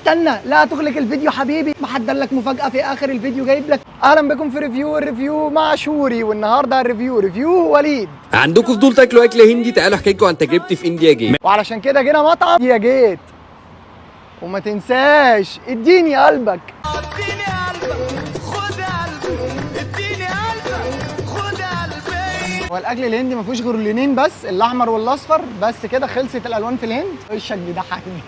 استنى، لا تغلق الفيديو حبيبي، محضر لك مفاجأة في آخر الفيديو جايب لك. أهلا بكم في review ال review مع شوري، والنهارده ال review review وليد. عندكم فضول تاكلوا اكل هندي؟ تعالوا احكي لكم عن تجربتي في India Gate. وعلشان كده جينا مطعم India Gate، وما تنساش اديني قلبك. اديني قلبك، خد قلبي، اديني قلبك، خد قلبي. هو الاكل الهندي ما فيهوش غير لونين بس، الاحمر والاصفر بس، كده خلصت الالوان في الهند. وشك بيضحكني.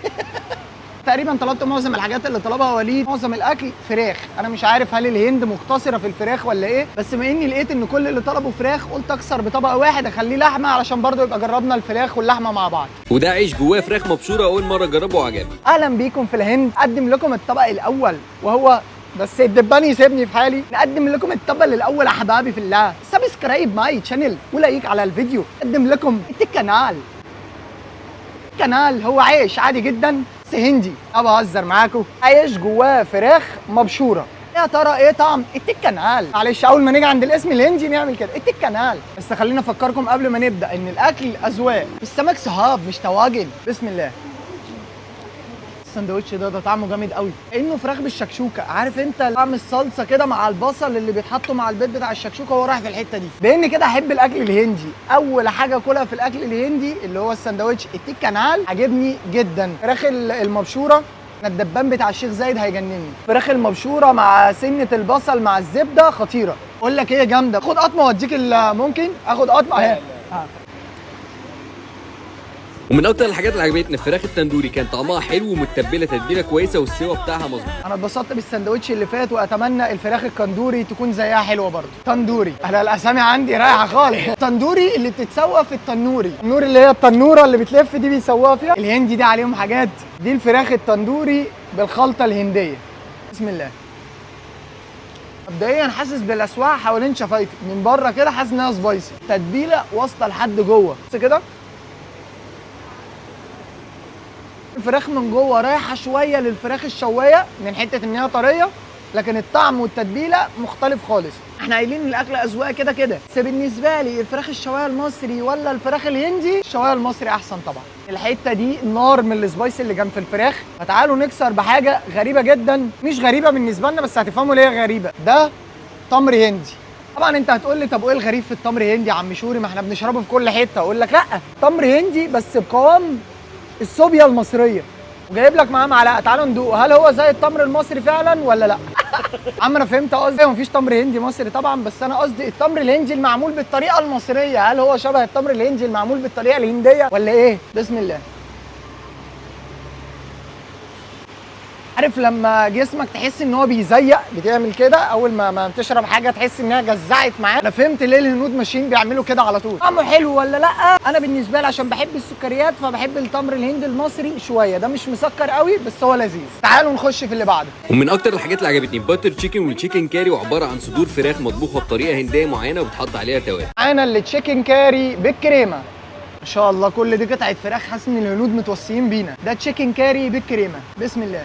تقريبا طلبت معظم الحاجات اللي طلبها وليد. معظم الاكل فراخ، انا مش عارف هل الهند مقتصرة في الفراخ ولا ايه، بس بما اني لقيت ان كل اللي طلبوا فراخ قلت اكسر بطبق واحد اخليه لحمه، علشان برضه يبقى جربنا الفراخ واللحمة مع بعض. وده عيش جواه فراخ مبشوره، اول مرة اجربه وعجبني. اهلا بيكم في الهند. اقدم لكم الطبق الاول وهو بس الدبان يسيبني في حالي. نقدم لكم الطبق الاول احبابي في الله، subscribe my channel و like على الفيديو. نقدم لكم التيكا نال. كنال هو عيش عادي جدا بس هندي، انا بهزر معاكم. عيش جواه فراخ مبشوره. يا ترى ايه طعم التيكا نال؟ معلش اول ما نيجي عند الاسم الهندي نعمل كده التيكا نال. بس خلينا افكركم قبل ما نبدا ان الاكل اذواق، السمك صهاب مش طواجن. بسم الله. السندوتش ده طعمه جامد قوي، كانه فراخ بالشكشوكه. عارف انت طعم الصلصه كده مع البصل اللي بيتحطوا مع البيض بتاع الشكشوكه، هو رايح في الحتة دي. بان كده احب الاكل الهندي. اول حاجة اكلها في الاكل الهندي اللي هو السندوتش التيكا نال، عجبني جدا. فراخ المبشوره، أنا الدبان بتاع الشيخ زايد هيجنني. فراخ المبشوره مع سنة البصل مع الزبدة خطيرة. اقول لك ايه جامدة، خد قطمه واديك ممكن اخد قطمه اهي. ومن اكتر الحاجات اللي عجبتني الفراخ التندوري، كان طعمها حلو ومتبله تتبيله كويسة والسوا بتاعها مظبوط. انا اتبسطت بالسندوتش اللي فات، واتمنى الفراخ الكندوري تكون زيها حلوة برضه. تندوري، انا الاسامي عندي رايحة خالص. تندوري اللي بتتسوى في التنوري، النور اللي هي التنوره اللي بتلف دي بيسووها فيها. الهندي دي عليهم حاجات. دي الفراخ التندوري بالخلطه الهندية. بسم الله. مبدئيا حاسس بالاسواع حوالين شفايفي من بره كده، حاسس انها spicy، تتبيله واصله لحد جوه بس كده. الفراخ من جوه رايحة شوية للفراخ الشوايه من حتة ان هي طرية، لكن الطعم والتتبيله مختلف خالص. احنا قايلين ان الاكل اذواق كده كده، بس بالنسبة لي الفراخ الشوايه المصري ولا الفراخ الهندي؟ الشوايه المصري احسن طبعا. الحتة دي نار من ال spice اللي كان في الفراخ. فتعالوا نكسر بحاجة غريبة جدا، مش غريبة بالنسبة لنا بس هتفهموا ليه غريبة. ده تمر هندي. طبعا انت هتقول لي طب وايه الغريب في التمر هندي يا عم شوري، ما احنا بنشربه في كل حتة. اقول لك لا، تمر هندي بس بقوام الصوبيا المصرية، وجايب لك معاه معلقه. تعالوا ندوق هل هو زي التمر المصري فعلا ولا لا. عم انا فهمت قصدي، مفيش تمر هندي مصري طبعا، بس انا قصدي التمر الهندي المعمول بالطريقة المصرية، هل هو شبه التمر الهندي المعمول بالطريقة الهندية ولا ايه؟ بسم الله. عارف لما جسمك تحس ان هو بيزيق، بتعمل كده اول ما بتشرب حاجة تحس انها جزعت معاك. انا فهمت ليه الهنود ماشيين بيعملوا كده على طول. طعمه حلو ولا لا؟ انا بالنسبة لي عشان بحب السكريات فبحب التمر الهندي المصري شوية، ده مش مسكر قوي بس هو لذيذ. تعالوا نخش في اللي بعده. ومن اكتر الحاجات اللي عجبتني ال butter chicken وال chicken curry، وعبارة عن صدور فراخ مطبوخه بطريقة هنديه معينة وبتحط عليها توابل. معانا ال chicken curry بالكريمه. ما شاء الله كل دي قطعه فراخ، حاسس ان الهنود متوصيين بينا. ده chicken curry بالكريمه. بسم الله.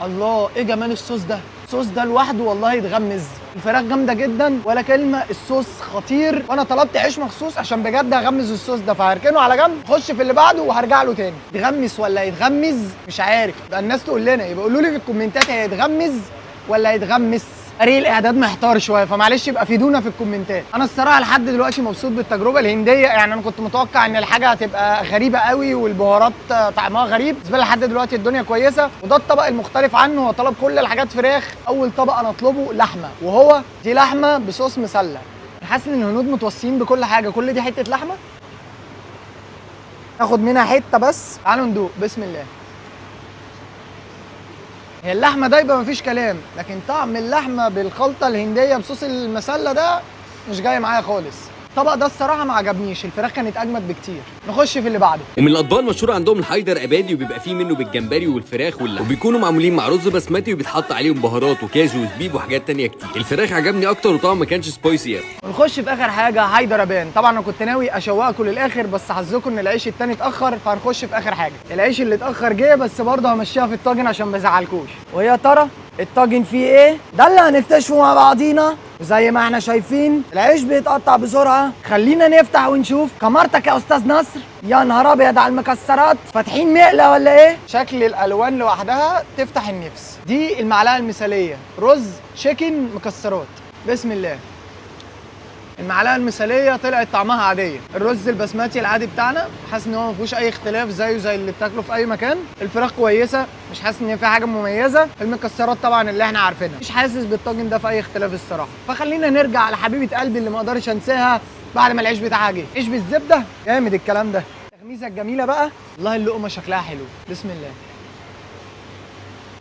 الله ايه جمال الصوص ده، الصوص ده لوحده والله يتغمز. الفراخ جامدة جدا ولا كلمة، الصوص خطير، وانا طلبت عيش مخصوص عشان بجد اغمز الصوص ده، فهركنه على جنب خش في اللي بعده وهرجع له تاني. يتغمس ولا يتغمز مش عارف، يبقى الناس تقول لنا، يبقى قولوا لي في الكومنتات هي يتغمز ولا يتغمس. فريق الاعداد محتار شوية فمعلش يبقى فيدونا في الكومنتات. انا الصراحة لحد دلوقتي مبسوط بالتجربة الهندية، يعني انا كنت متوقع ان الحاجة هتبقى غريبة قوي والبهارات طعمها غريب، بالنسبة لي لحد دلوقتي الدنيا كويسة. وده الطبق المختلف عنه، هو طلب كل الحاجات فراخ. اول طبق انا اطلبه لحمه، وهو دي لحمه بصوص مسله. حاسس ان الهنود متوصيين بكل حاجة، كل دي حتة لحمه ناخد منها حتة بس. تعالوا ندوق. بسم الله. هي اللحمة دايبه مفيش كلام، لكن طعم اللحمة بالخلطه الهندية بصوص المسله ده مش جاي معايا خالص. الطبق ده الصراحة ما عجبنيش، الفراخ كانت اجمد بكتير. نخش في اللي بعده. ومن الاطباق المشهورة عندهم الحيدر ابادي، وبيبقى فيه منه بالجمبري والفراخ واللحمة، وبيكونوا معمولين مع رز بسمتي وبيتحط عليهم بهارات وكاجو وزبيب وحاجات تانية كتير. الفراخ عجبني اكتر وطبعا ما كانش spicy قوي. ونخش في اخر حاجة، هايدرابان. طبعا انا كنت ناوي اشوقكم للاخر، بس حظكم ان العيش التاني اتاخر، فهنخش في اخر حاجة. العيش اللي اتاخر جه، بس برضه همشيها في الطاجن عشان ما ازعلكوش. ويا ترى الطاجن فيه ايه؟ ده اللي هنكتشفه مع بعضينا وزي ما احنا شايفين العيش بيتقطع بسرعة. خلينا نفتح ونشوف كاميرتك يا استاذ نصر. يا نهار ابيض على المكسرات، فاتحين مقلة ولا ايه؟ شكل الالوان لوحدها تفتح النفس. دي المعلقة المثالية، رز chicken مكسرات. بسم الله. المعلقة المثالية طلعت طعمها عادية. الرز البسمتي العادي بتاعنا حاسس ان هو ما فيهوش اي اختلاف، زيه زي اللي بتاكله في اي مكان. الفراخ كويسة، مش حاسس ان في حاجة مميزة. المكسرات طبعا اللي احنا عارفينها، مش حاسس بالطاجن ده في اي اختلاف الصراحة. فخلينا نرجع لحبيبه قلبي اللي ما اقدرش انساها بعد ما العيش بتاعها جه. عيش بالزبده جامد الكلام ده. التغميسه الجميلة بقى، والله اللقمة شكلها حلو. بسم الله.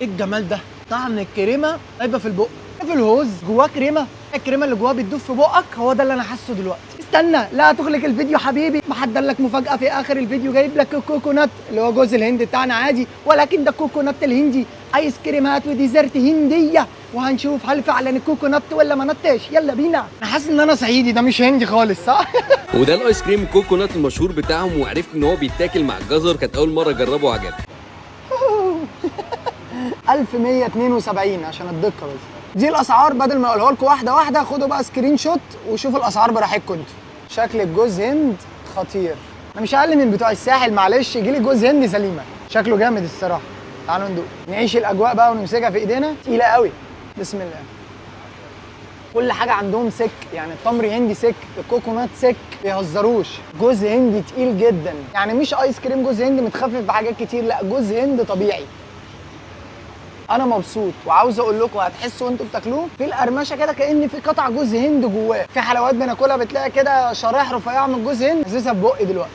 ايه الجمال ده؟ طعم الكريمة طيبة في البق، في الهوز جواه كريمة، الكريمة اللي جواه بتدوب في بقك. هو ده اللي انا حاسه دلوقتي. استنى لا تغلق الفيديو حبيبي، محضر لك مفاجاة في اخر الفيديو. جايب لك coconut اللي هو جوز الهند بتاعنا عادي، ولكن ده coconut الهندي، ايس كريمات و dessert هنديه، وهنشوف هل فعلا ال coconut ولا ما نطش. يلا بينا. انا حاسس ان انا صعيدي، ده مش هندي خالص صح؟ وده الايس كريم coconut المشهور بتاعهم، وعرفت ان هو بيتاكل مع الجزر. كانت اول مرة اجربه وعجبني. 1172 عشان الدقة بس. دي الاسعار، بدل ما اقولها لكم واحدة واحدة خدوا بقى screenshot وشوفوا الاسعار براحتكم انتوا. شكل الجوز هند خطير. انا مش اقل من بتوع الساحل معلش، يجي لي جوز هند سليمة. شكله جامد الصراحة. تعالوا ندوق، نعيش الاجواء بقى ونمسكها في ايدينا. تقيلة قوي. بسم الله. كل حاجة عندهم سك، يعني التمر هندي سك، ال coconut سك، بيهزروش. جوز هندي تقيل جدا، يعني مش ايس كريم جوز هند متخفف بحاجات كتير، لا جوز هند طبيعي. انا مبسوط وعاوز اقول لكم هتحسوا وانتوا بتاكلوه في القرمشه كده كأن في قطع جوز هند جواه. في حلويات بناكلها بتلاقي كده شرايح رفيعة من جوز هند، حاسسها في بقي دلوقتي.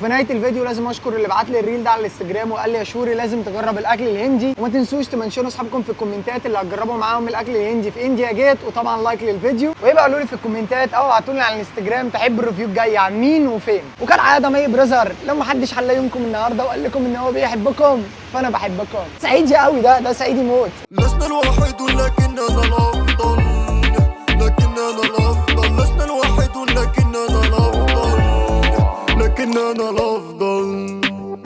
في نهاية الفيديو لازم اشكر اللي بعت لي ال reel ده على الانستجرام وقال لي يا شوري لازم تجرب الاكل الهندي، وما تنسوش تمنشنوا اصحابكم في الكومنتات اللي هتجربوا معاهم الاكل الهندي في انديا جيت، وطبعا like للفيديو، ويبقى قولوا لي في الكومنتات او ابعتوا لي على الانستجرام تحبوا ال review الجاي عن مين وفين. وكالعادة my brother، لو ما حدش حلى يومكم النهارده وقال لكم ان هو بيحبكم فانا بحبكم. سعيد قوي، ده سعيد موت. لسنا الوحيد ولكننا الافضل.